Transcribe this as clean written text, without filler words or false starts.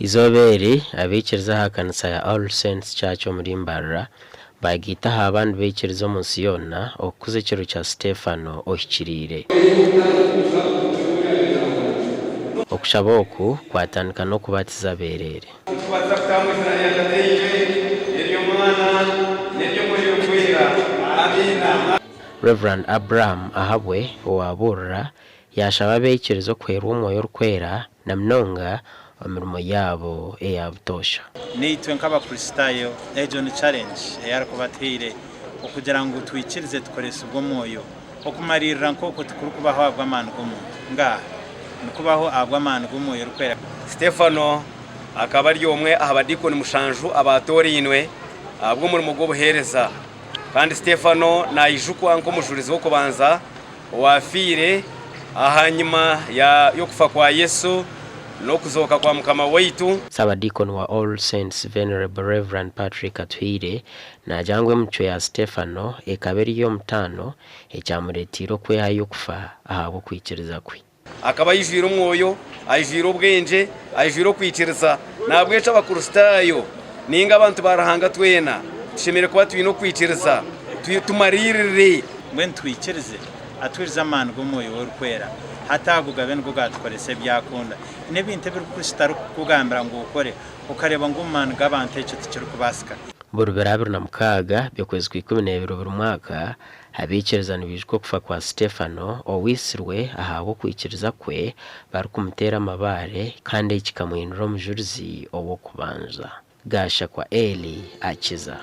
Eizooba eri, abaikiriza aha kanisa ya All Saints Church omuri Mbarara baagaita aha bandi baikiriza omu nsi yoona okukuza ekiro kya Siteefano ohikiriire. Okushaba oku kwatandika n'okubatiza abeereere. Nitubaasa kutaha omu iziina rya Tataitwe, n'ery'Omwana, n'ery'Omwoyo Orikwera. Amiina. Rev. Abraham Ahabwe owaabuurira yaashaba abaikiriza okuheerwa Omwoyo Orikwera na munonga omu mirimo yaabo eya butoosha. Naitwe nk'Abakristaayo egyo ni challenge ei arikuba atuhaire okugira ngu twikirize tukoresibwe Omwoyo. Okumariirira nk'okwo tikurikubaho ahabw'amaani g'omuntu. Ngaaha, nikubaho ahabw'amaani g'Omwoyo Orikwera. Stefano akaba ari omwe aha badiikoni mushanju abaatoorainwe ahabw'omurimo gw'obuheereza. Kandi Stefano naijukwa nk'omujurizi w'okubanza owaafiire ahanyima y'okufa kwa Yesu n'okuzooka kwa Mukama waitu. Saabadiikoni wa All Saints Venerable Rev. Patrick Atuhaire naagira ngu emicwe ya Stefano ekaba eri ey'omutaano ekyamureeteire okwehayo kufa ahabw'okwikiriza kwe. Akaba aijwire omwoyo, aijwire obwengye, aijwire okwikiriza. Nahabwekyo Abakristaayo ninga abantu ba Ruhanga twena tushemereire kuba twine okwikiriza, tumariirire. Mbwenu twikirize atwirize amaani g'Omwoyo we Orikwera, hati ago gabe nigo gaatukoresa ebi akunda. N'ebintu ebi Kristo arikukugambira ngu okore, okareeba ngu omu maani g'abantu ekyo tikirikubaasika. Buri biro 26 by'okwezi kwa 12 buri mwaka, abaikiriza nibaijuka okufa kwa Sitefano, owaitsirwe ahabw'okwikiriza kwe barikumuteera amabaare kandi eki kikamuhindura omujurizi ow'okubanza. Gashakwa Eli akiza.